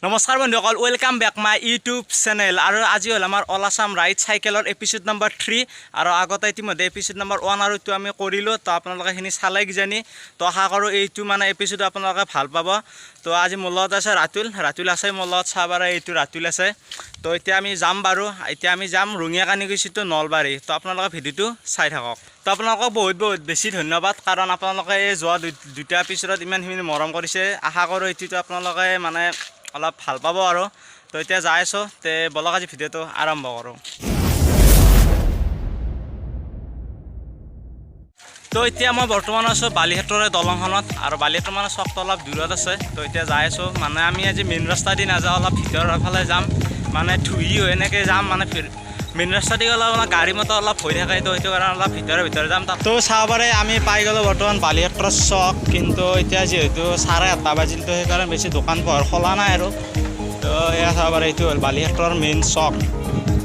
নমস্কাৰ বন্ধুসকল, welcome back my YouTube channel. আৰু আজি হ'ল আমাৰ অল আছাম ৰাইড চাইকেলৰ এপিছ'ড নম্বৰ 3। আৰু আগতে ইতিমধ্যে এপিছ'ড নম্বৰ 1 আৰু 2 আমি কৰিলোঁ, তো আপোনালোকে সেইখিনি চালে কিজানি। তো আশা কৰোঁ এইটো মানে এপিছ'ড আপোনালোকে ভাল পাব। তো আজি মোৰ লগত আছে ৰাতুল। ৰাতুল আছে মোৰ লগত, চাব পাৰে, এইটো ৰাতুল আছে। তো এতিয়া আমি যাম বাৰু, এতিয়া আমি যাম ৰঙিয়া কানিকুছি টু নলবাৰী। তো আপোনালোকে ভিডিঅ'টো চাই থাকক। তো আপোনালোকক বহুত বহুত বেছি ধন্যবাদ, কাৰণ আপোনালোকে এই যোৱা দুটা এপিছ'ডত ইমানখিনি মৰম কৰিছে। আশা কৰোঁ এইটোতো আপোনালোকে মানে অলপ ভাল পাব। আৰু তো এতিয়া যাই আছোঁ, তে বলক আজি ভিডিঅ'টো আৰম্ভ কৰোঁ। তো এতিয়া মই বৰ্তমান আছোঁ বালিক্ষেত্ৰৰে দলংখনত, আৰু বালিক্ষেত্ৰ মানে চকটো অলপ দূৰত আছে। তো এতিয়া যাই আছোঁ, মানে আমি আজি মেইন ৰাস্তা দি নাযাওঁ, অলপ ভিতৰৰ ফালে যাম, মানে ধুই হৈ এনেকৈ যাম। মানে মেইন ৰাস্তা দি গ'লে অলপ গাড়ী মটৰ অলপ হৈ থাকে, তো সেইটো কাৰণে অলপ ভিতৰে ভিতৰে যাম। তো চাব পাৰে, আমি পাই গ'লোঁ বৰ্তমান বালিক্ষেত্ৰৰ চক। কিন্তু এতিয়া যিহেতু 8:30 বাজিল, তো সেইকাৰণে বেছি দোকান পোহাৰ খোলা নাই। আৰু তো এয়া চাব পাৰে, এইটো হ'ল বালিক্ষেত্ৰৰ মেইন চক।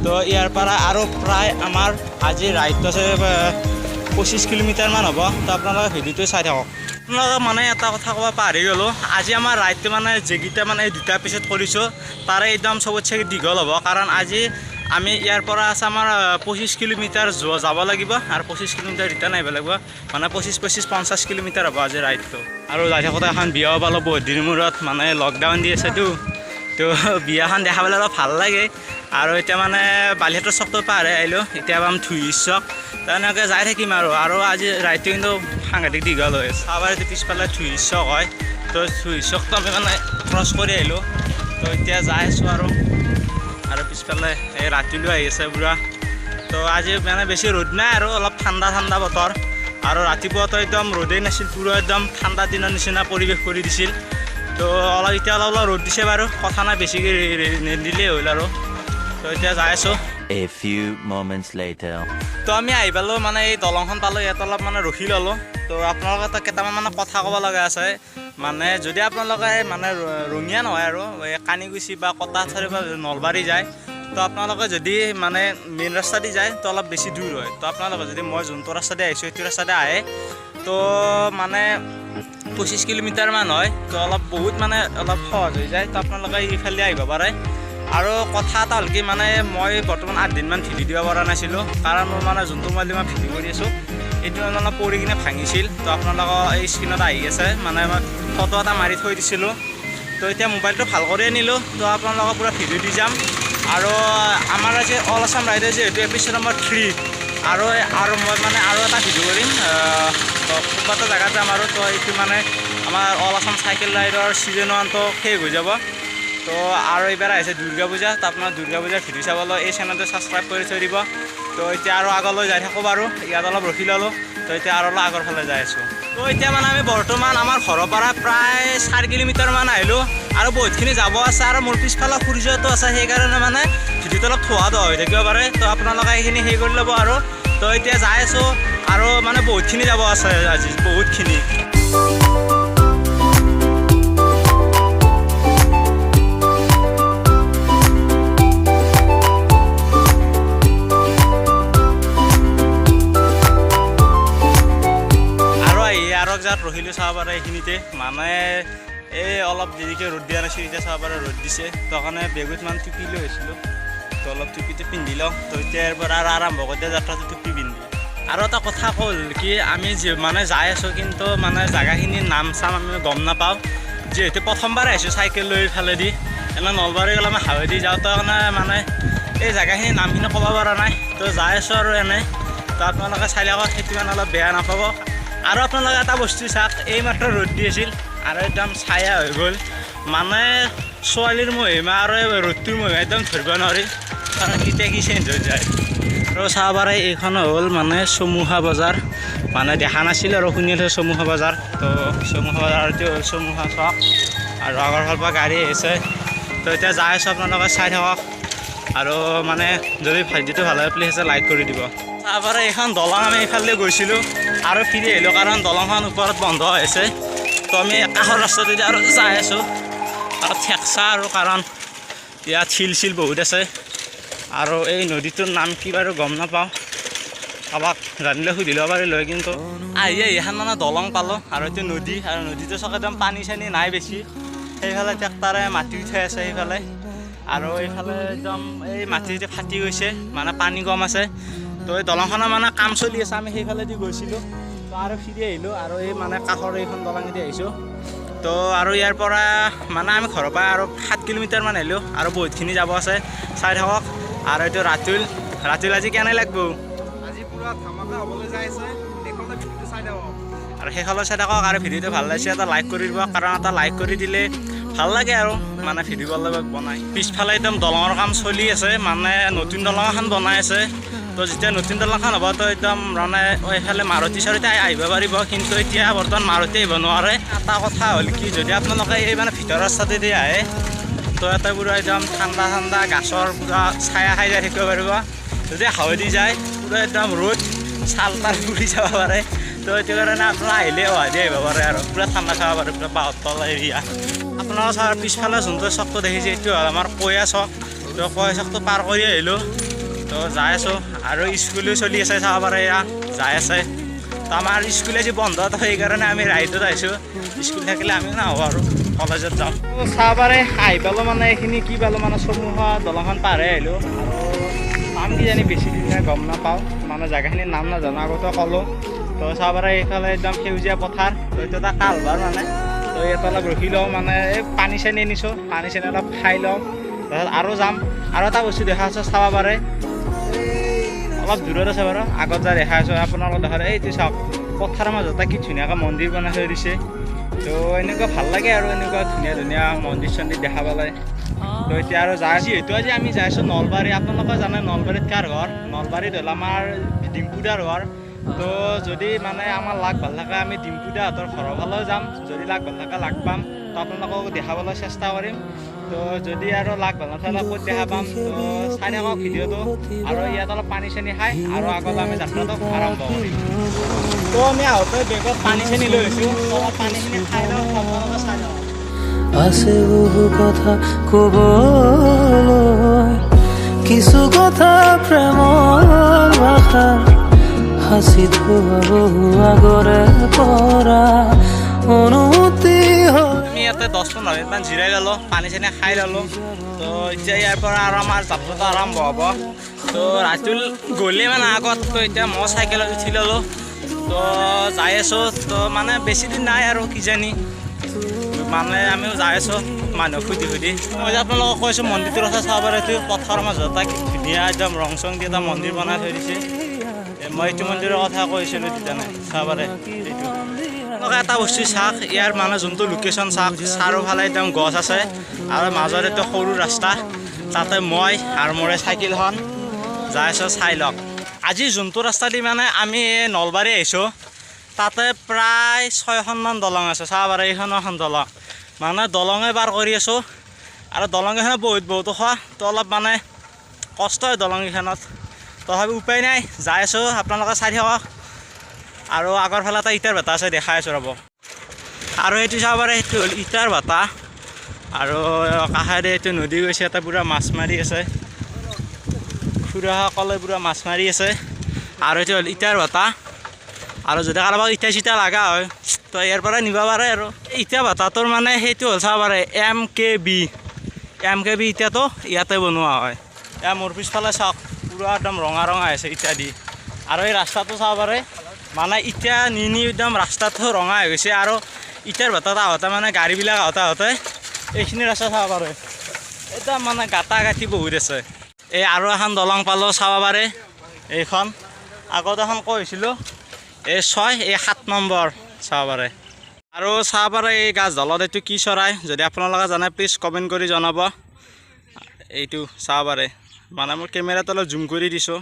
তো ইয়াৰ পৰা আৰু প্ৰায় আমাৰ আজি ৰাইডটো আছে 25 কিলোমিটাৰমান হ'ব। তো আপোনালোকে ভিডিঅ'টো চাই থাকক। আপোনালোকে মানে এটা কথা ক'ব পাহৰি গ'লোঁ, আজি আমাৰ ৰাইডটো মানে যিকেইটা মানে এই দুটা পিছত কৰিছোঁ তাৰে একদম চবতছে দীঘল হ'ব, কাৰণ আজি আমি ইয়াৰ পৰা আছে আমাৰ 25 কিলোমিটাৰ যাব লাগিব আৰু 25 কিলোমিটাৰ ৰিটাৰ্ণ আহিব লাগিব, মানে 25 25 50 কিলোমিটাৰ হ'ব আজি ৰাইডটো। আৰু যাই থাকোঁতে এখন বিয়াও পালোঁ বহুত দিনৰ মূৰত, মানে লকডাউন দি আছেতো, তো বিয়াখন দেখা পালে অলপ ভাল লাগে। আৰু এতিয়া মানে বালিক্ষেত্ৰৰ চকটো পাৰ হৈ আহিলোঁ, এতিয়া পাম ধুই চক। তেনেকৈ যাই থাকিম আৰু। আৰু আজি ৰাইডটো কিন্তু সাংঘাতিক দীঘল হৈ আছে। চাব পাৰে, পিছফালে ধুই চক হয়। তো ধুই চকটো আমি মানে ক্ৰছ কৰি আহিলোঁ, তো এতিয়া যাই আছোঁ। আৰু আৰু পিছফালে এই ৰাতিলৈ আহি আছে পুৰা। তো আজি মানে বেছি ৰ'দ নাই আৰু অলপ ঠাণ্ডা ঠাণ্ডা বতৰ। আৰু ৰাতিপুৱাতো একদম ৰ'দেই নাছিল, পুৰা একদম ঠাণ্ডা দিনৰ নিচিনা পৰিৱেশ কৰি দিছিল। তো অলপ এতিয়া অলপ অলপ ৰ'দ দিছে বাৰু, কথা নাই, বেছিকৈ নিদিলেই হ'ল আৰু। তো এতিয়া যাই আছোঁ। A few moments later. তো আমি আহি পালোঁ, মানে এই দলংখন পালোঁ, ইয়াত অলপ মানে ৰখি ল'লোঁ। তো আপোনালোকে তো কেইটামান মানে কথা ক'ব লগা আছে। মানে যদি আপোনালোকে মানে ৰঙিয়া নহয় আৰু এই কানিকুছি বা কটাচাৰী বা নলবাৰী যায়, তো আপোনালোকে যদি মানে মেইন ৰাস্তা দি যায় তো অলপ বেছি দূৰ হয়। তো আপোনালোকে যদি মই যোনটো ৰাস্তা দি আহিছোঁ সেইটো ৰাস্তা দি আহে, তো মানে 25 কিলোমিটাৰমান হয়, তো অলপ বহুত মানে অলপ সহজ হৈ যায়। তো আপোনালোকে ইফালে আহিব পাৰে। আৰু কথা এটা হ'ল কি, মানে মই বৰ্তমান 8 দিনমান ভিডিঅ' দিব পৰা নাছিলোঁ, কাৰণ মোৰ মানে যোনটো মোবাইল মই ভিডিঅ' কৰি আছোঁ এইটো মানে অলপ পৰি কিনে ভাঙিছিল। তো আপোনালোকৰ এই স্ক্ৰীণত আহি আছে, মানে মই ফটো এটা মাৰি থৈ দিছিলোঁ। তো এতিয়া মোবাইলটো ভাল কৰি আনিলোঁ, তো আপোনালোকক পূৰা ভিডিঅ' দি যাম। আৰু আমাৰ আজি অল আছাম ৰাইডৰ যিহেতু এপিছ'ড নম্বৰ 3, আৰু আৰু মই মানে আৰু এটা ভিডিঅ' কৰিম, তো কোনোবা এটা জেগাত যাম আৰু। তো এইটো মানে আমাৰ অল আছাম চাইকেল ৰাইডৰ ছিজন 1টো শেষ হৈ যাব। তো আৰু এইবাৰ আহিছে দুৰ্গা পূজা, তো আপোনাৰ দুৰ্গা পূজাৰ ভিডিঅ' চাবলৈ এই চেনেলটো ছাবস্ক্ৰাইব কৰি থৈ দিব। তো এতিয়া আৰু আগলৈ যাই থাকোঁ বাৰু, ইয়াত অলপ ৰখি ল'লোঁ। তো এতিয়া আৰু অলপ আগৰ ফালে যাই আছোঁ। তো এতিয়া মানে আমি বৰ্তমান আমাৰ ঘৰৰ পৰা প্ৰায় 4 কিলোমিটাৰমান আহিলোঁ, আৰু বহুতখিনি যাব আছে। আৰু মোৰ পিছফালে সূৰ্যটো আছে, সেইকাৰণে মানে ভিডিঅ'টো অলপ থোৱা ধোৱা হৈ থাকিব পাৰে। তো আপোনালোকে এইখিনি হেৰি কৰি ল'ব আৰু। তো এতিয়া যাই আছোঁ আৰু মানে বহুতখিনি যাব আছে আজি, বহুতখিনি। আৰু আহি আৰু এক জেগাত ৰখিলোঁ, চাব পাৰে এইখিনিতে মানে এই অলপ দেৰিকৈ ৰ'দ দিয়া নাছিল, এতিয়া চাব পাৰে ৰ'দ দিছে। তো কাৰণে বেগত মানে টুপি লৈ আহিছিলোঁ, তো অলপ টুপিটো পিন্ধি লওঁ। তো এতিয়া ইয়াৰ পৰা আৰু আৰম্ভ কৰি দিয়া যাত্ৰাটো টুপি পিন্ধি। আৰু এটা কথা হ'ল কি, আমি মানে যাই আছোঁ কিন্তু মানে জেগাখিনিৰ নাম চাম আমি গম নাপাওঁ, যিহেতু প্ৰথমবাৰ আহিছোঁ চাইকেল লৈ ফালেদি। এনে নলবাৰী গ'লে আমি হাৱেদি যাওঁ, তো কাৰণে মানে এই জেগাখিনিৰ নামখিনি ক'ব পৰা নাই। তো যাই আছোঁ আৰু এনে। তো আপোনালোকে চাই থাকক, সেইটো মানে অলপ বেয়া নাপাব। আৰু আপোনালোকে এটা বস্তু চাওক, এইমাত্ৰ ৰ'দ দি আছিল আৰু একদম ছায়া হৈ গ'ল, মানে ছোৱালীৰ মহিমা আৰু এই ৰ'দটোৰ মহিমা একদম ধৰিব নোৱাৰি, কাৰণ কেতিয়া কি চেঞ্জ হৈ যায়। আৰু চাব পাৰে এইখন হ'ল মানে চমুহা বজাৰ, মানে দেখা নাছিল আৰু শুনি আছোঁ চমুহা বজাৰ। তো চমুহা বজাৰটো হ'ল চমুহা চক, আৰু আগৰ ফালৰ পৰা গাড়ী আহিছে। তো এতিয়া যাই আছোঁ, আপোনালোকে চাই থাকক। আৰু মানে যদি ভিডিঅ'টো ভাল হয় প্লিজ লাইক কৰি দিব। তাৰপৰা এইখন দলং আমি এইফালে গৈছিলোঁ আৰু ফিৰি আহিলোঁ, কাৰণ দলংখন ওপৰত বন্ধ হৈ আছে। তো আমি কাষৰ ৰাস্তাটোদি আৰু যাই আছোঁ, আৰু ঠেকচা আৰু, কাৰণ ইয়াত শিল চিল বহুত আছে। আৰু এই নদীটোৰ নাম কি বাৰু গম নাপাওঁ, কাৰোবাক জানিলে সুধি ল'ব পাৰিলোঁ হয়। কিন্তু আহি আহি এখন মানে দলং পালোঁ, আৰু এইটো নদী, আৰু নদীটো চাগে একদম পানী চানী নাই বেছি। সেইফালে ট্ৰেক্টৰে মাটি উঠাই আছে সেইফালে। আৰু এইফালে একদম এই মাটি ফাটি গৈছে, মানে পানী কম আছে। তো এই দলংখনৰ মানে কাম চলি আছে। আমি সেইফালেদি গৈছিলোঁ, তো আৰু ফিৰি আহিলোঁ আৰু এই মানে কাষৰ এইখন দলঙেদি আহিছোঁ। তো আৰু ইয়াৰ পৰা মানে আমি ঘৰৰ পৰা আৰু 7 কিলোমিটাৰমান আহিলোঁ আৰু বহুতখিনি যাব আছে, চাই থাকক। আৰু এইটো ৰাতুল। ৰাতুল, আজি কেনে লাগব? আজি পুৰা ধামাকা হ'বলৈ যাই আছে। শেষলৈ ভিডিঅ'টো চাই থাকক। আৰু শেষলৈ চাই থাকক। আৰু ভিডিঅ'টো ভাল লাগিছে, এটা লাইক কৰি দিব, কাৰণ এটা লাইক কৰি দিলে ভাল লাগে আৰু মানে ভিডিঅ' অলপ বনাই। পিছফালে একদম দলঙৰ কাম চলি আছে, মানে নতুন দলং এখন বনাই আছে। তো যেতিয়া নতুন দলংখন হ'ব, তো একদম মানে এইফালে মাৰুতি চাৰুতি আহিব পাৰিব, কিন্তু এতিয়া বৰ্তমান মাৰুতি আহিব নোৱাৰে। এটা কথা হ'ল কি, যদি আপোনালোকে এই মানে ভিতৰৰ ৰাস্তাটোদি আহে, তো এটা পূৰা একদম ঠাণ্ডা ঠাণ্ডা গাছৰ পূৰা ছায়া খাই যাই থাকিব পাৰিব। যদি হাৱাদি যায়, পূৰা একদম ৰ'দ, ছাল তাল পুৰি যাব পাৰে। তো সেইটো কাৰণে আপোনাৰ আহিলে অহাদি আহিব পাৰে আৰু পূৰা ঠাণ্ডা খাব পাৰে, পূৰা বাঁহৰ তল এৰিয়া। আপোনালোকৰ চাৰ পিছফালে যোনটো চকটো দেখিছে, এইটো হ'ল আমাৰ কয়া চক। তো কয়া চকটো পাৰ কৰি আহিলোঁ, তো যাই আছোঁ। আৰু স্কুলো চলি আছে, চাব পাৰে, এয়া যাই আছে। তো আমাৰ স্কুল আজি বন্ধ, তো সেইকাৰণে আমি ৰাইডত আহিছোঁ। স্কুল থাকিলে আমি নাহোঁ আৰু কলেজত যাওঁ। চাব পাৰে, আহি পালোঁ। মানে এইখিনি কি পালোঁ, মানে চমুহা দলংখন পাৰ হৈ আহিলোঁ। আৰু পাম কিজানি বেছি দিন নাই, গম নাপাওঁ, মানে জেগাখিনিৰ নাম নাজানো, আগতে ক'লোঁ। তো চাব পাৰে, এইফালে একদম সেউজীয়া পথাৰ। তো এইটো এটা কালভাৰ মানে। তো ইয়াত অলপ ৰখি লওঁ, মানে এই পানী চানী আনিছোঁ, পানী চানী অলপ খাই লওঁ, তাৰপিছত আৰু যাম। আৰু এটা বস্তু দেখা আছে, চাব পাৰে, অলপ দূৰত আছে বাৰু, আগত যাই দেখা আছোঁ আপোনালোকক দেখা। এইটো চাওক, পথাৰৰ মাজত এটা কি ধুনীয়াকৈ মন্দিৰ বনাই থৈ দিছে। তো এনেকুৱা ভাল লাগে আৰু এনেকুৱা ধুনীয়া ধুনীয়া মন্দিৰ চন্দিৰ দেখা পালে। তো এতিয়া আৰু যাই যিহেতু আজি আমি যাই আছোঁ নলবাৰী। আপোনালোকে জানে নলবাৰীত কাৰ ঘৰ? নলবাৰীত হ'ল আমাৰ ডিম্পুদাৰ ঘৰ। তো যদি মানে আমাৰ লাক ভাল থাকে, আমি ডিম্পুদাহঁতৰ ঘৰৰ ফালেও যাম। যদি লাক ভাল থাকে লাগ পাম, তো আপোনালোকক দেখাবলৈ চেষ্টা কৰিম। তো যদি আৰু লাক ভাল নাথাকিলে ক'ত দেখা পাম? তো চাই থাকক ভিডিঅ'টো। আৰু ইয়াত অলপ পানী চানী খাই আৰু আগলৈ আমি যাত্ৰাটো আৰম্ভ কৰিম। তো আমি আহোঁতে বেগত পানী চানী লৈ আহিছোঁ, তো অলপ পানীখিনি খাই লওঁ, আপোনালোকে চাই লওক। আছে বহু কথা কবলৈ, কিছু কথা প্ৰেমৰ ভাষা সাঁচি থোৱা বহু আগৰে পৰা অনুমতি হ'লে। আমি ইয়াতে 10-15 মিনিটমান জিৰাই ল'লোঁ, পানী চানী খাই ল'লোঁ। তো এতিয়া ইয়াৰ পৰা আৰু আমাৰ যাত্ৰাটো আৰম্ভ হ'ব। তো ৰাতুল গ'লে মানে আগত, তো এতিয়া মই চাইকেলত উঠি ল'লোঁ, তো যাই আছোঁ। তো মানে বেছি দিন নাই আৰু কিজানি, মানে আমিও যাই আছোঁ মানুহক সুধি সুধি। মই যে আপোনালোকক কৈছোঁ মন্দিৰটোৰ কথা, চাব পাৰে, এইটো পথাৰৰ মাজত এটা কি ধুনীয়া একদম ৰং চং দি এটা মন্দিৰ বনাই থৈ দিছে। মই এইটো মন্দিৰৰ কথা কৈছিলোঁ তেতিয়ানে, চাব পাৰে এইটো। আপোনালোকে এটা বস্তু চাওক, ইয়াৰ মানে যোনটো লোকেশ্যন চাওক, চাৰিওফালে একদম গছ আছে আৰু মাজত এইটো সৰু ৰাস্তা, তাতে মই আৰু মোৰ এই চাইকেলখন যাই আছোঁ, চাই লওক। আজি যোনটো ৰাস্তা দি মানে আমি নলবাৰী আহিছোঁ, তাতে প্ৰায় ছয়খনমান দলং আছে। চাব পাৰে, এইখনো এখন দলং। মানে দলঙে পাৰ কৰি আছোঁ আৰু দলং কেইখনত বহুত বহুত ওখ, তো অলপ মানে কষ্ট হয় দলং কেইখনত। তথাপি উপায় নাই, যাই আছোঁ, আপোনালোকে চাই থাকক। আৰু আগৰ ফালে এটা ইটাৰ ভেটা আছে, দেখাই আছোঁ ৰ'ব। আৰু এইটো চাব পাৰে, সেইটো হ'ল ইটাৰ ভেটা। আৰু কাষেৰে এইটো নদী গৈছে, এটা পূৰা মাছ মাৰি আছে, খুৰাসকলে পূৰা মাছ মাৰি আছে। আৰু এইটো হ'ল ইটাৰ ভেটা। আৰু যদি কাৰোবাক ইটা চিটা লগা হয়, তো ইয়াৰ পৰা নিব পাৰে। আৰু ইটা ভেটাটোৰ মানে সেইটো হ'ল, চাব পাৰে, M K B, M K B ইটাটো ইয়াতে বনোৱা হয়। এয়া মোৰ পিছফালে চাওক, পূৰা একদম ৰঙা ৰঙা হৈছে ইটা দি। আৰু এই ৰাস্তাটো চাব পাৰে, মানে ইটা নি নি একদম ৰাস্তাটো ৰঙা হৈ গৈছে। আৰু ইটাৰ ভেটাত আহোঁতে, মানে গাড়ীবিলাক আহোঁতে আহোঁতে এইখিনি ৰাস্তা চাব পাৰে, একদম মানে গাঁতা গাঁতি বহুত আছে। এই আৰু এখন দলং পালোঁ, চাব পাৰে এইখন। আগত এখন কৈছিলোঁ, এই 6, এই 7 নম্বৰ, চাব পাৰে। আৰু চাব পাৰে, এই গাছডালত এইটো কি চৰাই, যদি আপোনালোকে জানে প্লিজ কমেণ্ট কৰি জনাব। এইটো চাব পাৰে, মানে মোৰ কেমেৰাটো অলপ জুম কৰি দিছোঁ,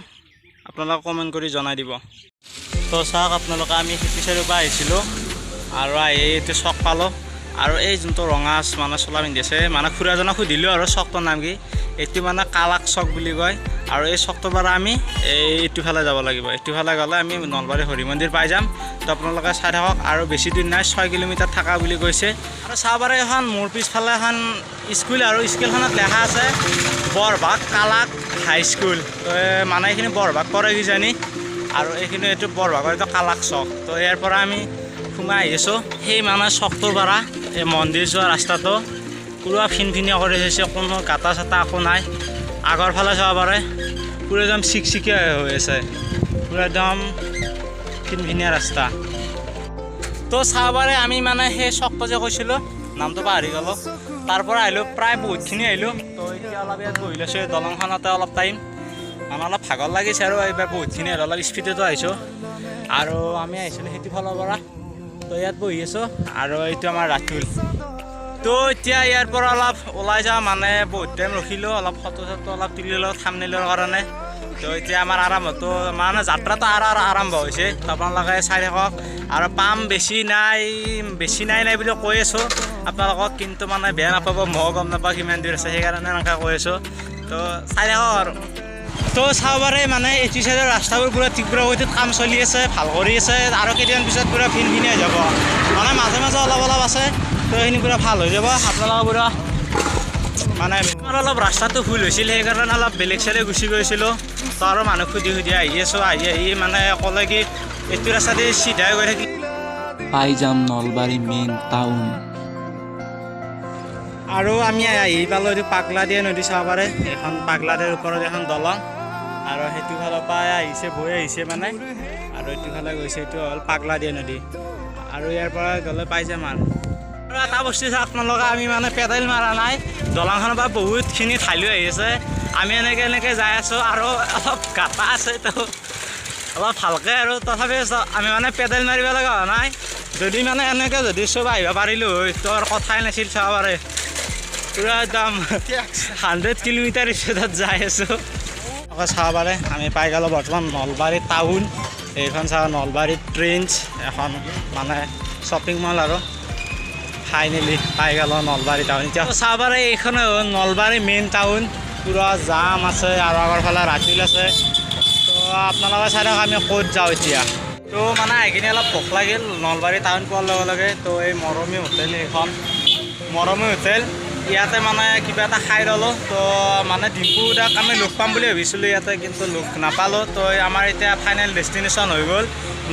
আপোনালোকে কমেণ্ট কৰি জনাই দিব। তো চাওক আপোনালোকে, আমি সেইটো চাইডৰ পৰা আহিছিলোঁ আৰু আহি এইটো চক পালোঁ। আৰু এই যোনটো ৰঙা মানে চোলা পিন্ধি আছে, মানে খুৰাজনক সুধিলোঁ আৰু চকটোৰ নাম কি। এইটো মানে কালাক চক বুলি কয়। আৰু এই চকটোৰ পৰা আমি এইটো ফালে যাব লাগিব। এইটো ফালে গ'লে আমি নলবাৰী হৰি মন্দিৰ পাই যাম। তো আপোনালোকে চাই থাকক। আৰু বেছি দূৰ নাই, 6 কিলোমিটাৰ থকা বুলি কৈছে। আৰু চাব পাৰে, এখন মোৰ পিছফালে এখন স্কুল আৰু স্কুলখনত লেখা আছে বৰভাগ কালাক হাইস্কুল। তো মানে এইখিনি বৰভাগ পৰে কিজানি। আৰু এইখিনি এইটো বৰভাগৰ এইটো কালাক চক। তো ইয়াৰ পৰা আমি সোমাই আহিছোঁ। সেই মানে চকটোৰ পৰা এই মন্দিৰ যোৱা ৰাস্তাটো পূৰা ফিনফিনীয়া কৰি থৈছে, কোনো গাঁতা চাটা একো নাই। আগৰ ফালে চাব পাৰে পূৰা একদম চিকচিকীয়া হৈ আছে, পূৰা একদম ফিনফিনীয়া ৰাস্তা। তো চাব পাৰে আমি মানে সেই চকটো যে কৈছিলোঁ নামটো পাহৰি গ'লোঁ, তাৰ পৰা আহিলোঁ, প্ৰায় বহুতখিনি আহিলোঁ। তো এতিয়া অলপ ইয়াত বহি লৈছোঁ এই দলংখনতে অলপ টাইম, মানে অলপ ভাগৰ লাগিছে আৰু এইবাৰ বহুতখিনি আহিলোঁ, অলপ স্পীডতো আহিছোঁ। আৰু আমি আহিছিলোঁ সেইটো ফালৰ পৰা, তো ইয়াত বহি আছোঁ। আৰু এইটো আমাৰ ৰাতুল। তো এতিয়া ইয়াৰ পৰা অলপ ওলাই যাওঁ, মানে বহুত টাইম ৰখিলোঁ, অলপ ফটো চটো অলপ তুলিলোঁ থাম্বনেইলৰ কাৰণে। তো এতিয়া আমাৰ আৰম্ভটো মানে যাত্ৰাটো আৰু আৰম্ভ হৈছে, তো আপোনালোকে চাই থাকক। আৰু পাম বেছি নাই, বেছি নাই নাই বুলি কৈ আছোঁ আপোনালোকক, কিন্তু মানে বেয়া নাপাব, ময়ো গম নাপাওঁ কিমান দূৰ আছে, সেইকাৰণে এনেকৈ কৈ আছোঁ। তো চাই থাকক আৰু। তো চাব পাৰে মানে এইটো চাইডৰ ৰাস্তাবোৰ পূৰা তীব্ৰ গতিত কাম চলি আছে, ভাল কৰি আছে। আৰু কেইদিনমান পিছত পূৰা ফিনফিনীয়া হৈ যাব, মানে মাজে মাজে অলপ অলপ আছে, তো সেইখিনি পূৰা ভাল হৈ যাব আপোনালোকৰ পূৰা। মানে আমাৰ অলপ ৰাস্তাটো ভুল হৈছিল, সেইকাৰণে অলপ বেলেগ চাইডে গুচি গৈছিলোঁ। তো আৰু মানুহ সুধি সুধি আহি আছোঁ, আহি আহি মানে ক'লে কি এইটো ৰাস্তা দি চিধাই গৈ থাকি পাই যাম নলবাৰী মেইন টাউন। আৰু আমি আহি পালোঁ এইটো পাগলাদিয়া নদী চাব পাৰে, এখন পাগলাদিয়াৰ ওপৰত এখন দলং। আৰু সেইটো ফালৰ পৰা আহিছে, বৈ আহিছে মানে, আৰু এইটো ফালে গৈছে, এইটো হ'ল পাগলাদিয়া নদী। আৰু ইয়াৰ পৰা গ'লে পাই যাম। আৰু এটা বস্তু চাওক আপোনালোকে, আমি মানে পেডেল মাৰা নাই, দলংখনৰ পৰা বহুতখিনি ঠাইলৈ আহি আছে। আমি এনেকৈ এনেকৈ যাই আছোঁ আৰু অলপ গাঁতা আছে, তো অলপ ভালকৈ আৰু তথাপিও আমি মানে পেডেল মাৰিব লগা হোৱা নাই। যদি মানে এনেকৈ যদি চব আহিব পাৰিলোঁ হয় তো আৰু কথাই নাছিল। চাব পাৰে পূৰা একদম 100 কিলোমিটাৰ স্পীডত যাই আছোঁ। আকৌ চাব পাৰে আমি পাই গ'লোঁ বৰ্তমান নলবাৰী টাউন। এইখন চাব নলবাৰী ট্ৰেঞ্চ, এখন মানে শ্বপিং মল। আৰু ফাইনেলি পাই গ'লোঁ নলবাৰী টাউন। এতিয়া চাব পাৰে এইখনে হ'ল নলবাৰী মেইন টাউন, পূৰা জাম আছে আৰু আগৰ ফালে ৰাতুল আছে। তো আপোনালোকে চাই থাকক আমি ক'ত যাওঁ এতিয়া। তো মানে আহি কিনে অলপ ভোক লাগিল নলবাৰী টাউন পোৱাৰ লগে লগে। তো এই মৰমী হোটেল, এইখন মৰমী হোটেল, ইয়াতে মানে কিবা এটা খাই ল'লোঁ। তো মানে ডিম্পু দাক আমি লগ পাম বুলি ভাবিছিলোঁ ইয়াতে, কিন্তু লগ নাপালোঁ। তো আমাৰ এতিয়া ফাইনেল ডেষ্টিনেশ্যন হৈ গ'ল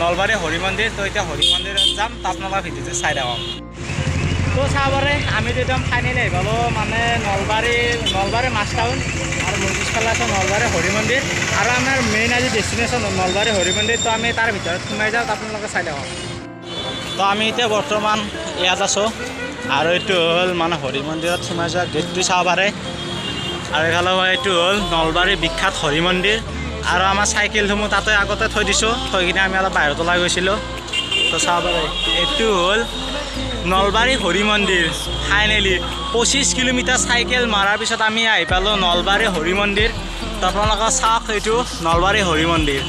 নলবাৰী হৰি মন্দিৰ। তো এতিয়া হৰি মন্দিৰত যাম, তো আপোনালোকে ভিডিঅ'টো চাই থাকক। তো চাব পাৰে আমিতো একদম ফাইনেলি আহি পালোঁ মানে নলবাৰী মাছ টাউন। আৰু মোৰ পিছফালে আছে নলবাৰী হৰি মন্দিৰ। আৰু আমাৰ মেইন আজি ডেষ্টিনেশ্যন নলবাৰী হৰি মন্দিৰ। তো আমি তাৰ ভিতৰত সোমাই যাওঁ, আপোনালোকে চাই থাকক। তো আমি এতিয়া বৰ্তমান ইয়াত আছোঁ আৰু এইটো হ'ল মানে হৰি মন্দিৰত সোমাই যোৱা গেটটো চাব পাৰে। আৰু এইফালে এইটো হ'ল নলবাৰীৰ বিখ্যাত হৰি মন্দিৰ। আৰু আমাৰ চাইকেলসমূহ তাতে আগতে থৈ দিছোঁ, থৈ কিনে আমি অলপ বাহিৰত ওলাই গৈছিলোঁ। তো চাব পাৰে এইটো হ'ল নলবাৰী হৰি মন্দিৰ। ফাইনেলি 25 কিলোমিটাৰ চাইকেল মৰাৰ পিছত আমি আহি পালোঁ নলবাৰী হৰি মন্দিৰ। তো আপোনালোকে চাওক এইটো নলবাৰী হৰি মন্দিৰ।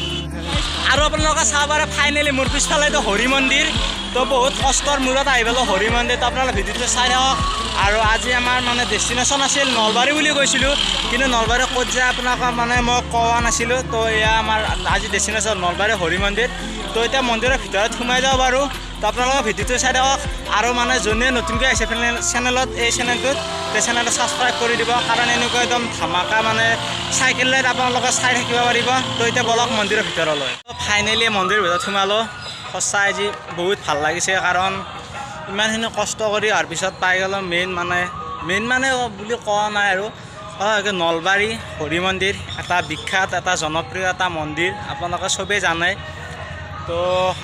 আৰু আপোনালোকে চাব পাৰে ফাইনেলি মোৰ পিছফালে এইটো হৰি মন্দিৰ। তো বহুত কষ্টৰ মূৰত আহি পালোঁ হৰি মন্দিৰ। তো আপোনালোকে ভিডিঅ'টো চাই থাকক। আৰু আজি আমাৰ মানে ডেষ্টিনেশ্যন আছিল নলবাৰী বুলি কৈছিলোঁ, কিন্তু নলবাৰী ক'ত যায় আপোনালোকক মানে মই কোৱা নাছিলোঁ। তো এয়া আমাৰ আজি ডেষ্টিনেশ্যন নলবাৰী হৰি মন্দিৰ। তো এতিয়া মন্দিৰৰ ভিতৰত সোমাই যাওঁ বাৰু। তো আপোনালোকে ভিডিঅ'টো চাই থাকক। আৰু মানে যোনে নতুনকৈ আহিছে চেনেলত, এই চেনেলটোত, সেই চেনেলটো ছাবস্ক্ৰাইব কৰি দিব, কাৰণ এনেকুৱা একদম ধামাকা মানে চাইকেল ৰাইড আপোনালোকে চাই থাকিব পাৰিব। তো এতিয়া বলক মন্দিৰৰ ভিতৰলৈ। ফাইনেলি মন্দিৰৰ ভিতৰত সোমালোঁ। সঁচাই আজি বহুত ভাল লাগিছে, কাৰণ ইমানখিনি কষ্ট কৰি অহাৰ পিছত পাই গ'লোঁ মেইন মানে বুলি কোৱা নাই আৰু নলবাৰী হৰি মন্দিৰ, এটা বিখ্যাত, এটা জনপ্ৰিয় এটা মন্দিৰ, আপোনালোকে চবেই জানে। তো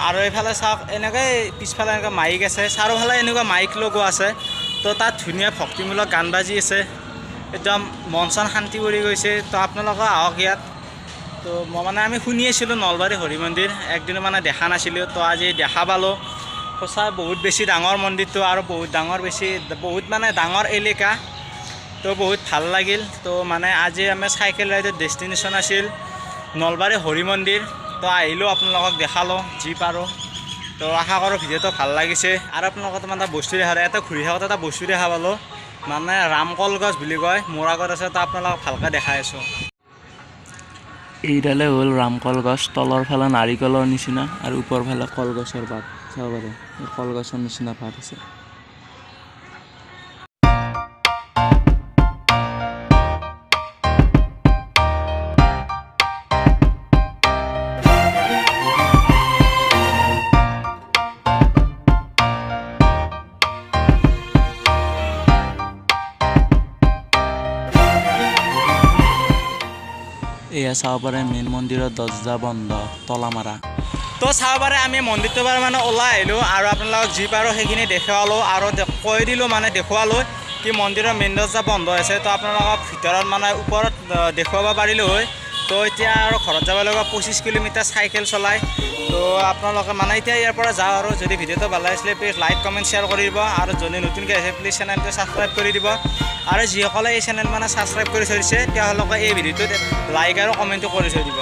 আৰু এইফালে চাওক এনেকৈ পিছফালে এনেকৈ মাইক আছে, চাৰিওফালে এনেকুৱা মাইক লগোৱা আছে। তো তাত ধুনীয়া ভক্তিমূলক গান বাজি আছে, একদম মন চন শান্তি পৰি গৈছে। তো আপোনালোকে আহক ইয়াত। তো মই মানে আমি শুনি আছিলোঁ নলবাৰী হৰি মন্দিৰ, একদিনো মানে দেখা নাছিলোঁ, তো আজি দেখা পালোঁ। সঁচাই বহুত বেছি ডাঙৰ মন্দিৰটো আৰু বহুত ডাঙৰ, বেছি বহুত মানে ডাঙৰ এলেকা। তো বহুত ভাল লাগিল। তো মানে আজি আমি চাইকেল ৰাইডৰ ডেষ্টিনেশ্যন আছিল নলবাৰী হৰি মন্দিৰ। তো আহিলোঁ, আপোনালোকক দেখালোঁ যি পাৰোঁ। তো আশা কৰোঁ ভিডিঅ'টো ভাল লাগিছে। আৰু আপোনালোকক মানে এটা বস্তু দেখা, এটা ঘূৰি থাকোঁতে এটা বস্তু দেখা পালোঁ, মানে ৰামকল গছ বুলি কয়, মোৰ আগত আছে, তো আপোনালোকক ভালকৈ দেখাই আছোঁ। এইডালে হ'ল ৰামকল গছ, তলৰ ফালে নাৰিকলৰ নিচিনা আৰু ওপৰ ফালে কলগছৰ পাত চাব পাৰে, কলগছৰ নিচিনা পাত আছে। এয়া চাব পাৰে, মেইন মন্দিৰৰ দৰ্জা বন্ধ, তলা মাৰা। তো চাব পাৰে, আমি মন্দিৰটোৰ পৰা মানে ওলাই আহিলোঁ আৰু আপোনালোকক যি পাৰোঁ সেইখিনি দেখুৱালোঁ আৰু কৈ দিলোঁ, মানে দেখুৱালোঁ কি মন্দিৰৰ মেইন দৰ্জা বন্ধ আছে। তো আপোনালোকক ভিতৰত মানে ওপৰত দেখুৱাব পাৰিলোঁ হয়। তো এতিয়া আৰু ঘৰত যাব লাগিব, 25 কিলোমিটাৰ চাইকেল চলাই। তো আপোনালোকে মানে এতিয়া ইয়াৰ পৰা যাওঁ আৰু যদি ভিডিঅ'টো ভাল লাগিছিলে, প্লিজ লাইক, কমেণ্ট, শ্বেয়াৰ কৰি দিব আৰু যদি নতুনকৈ আহিছে, প্লিজ চেনেলটো ছাবস্ক্ৰাইব কৰি দিব। আৰু যিসকলে এই চেনেল মানে ছাবস্ক্ৰাইব কৰি থৈ দিছে, তেওঁলোকে এই ভিডিঅ'টোত লাইক আৰু কমেণ্টো কৰি থৈ দিব।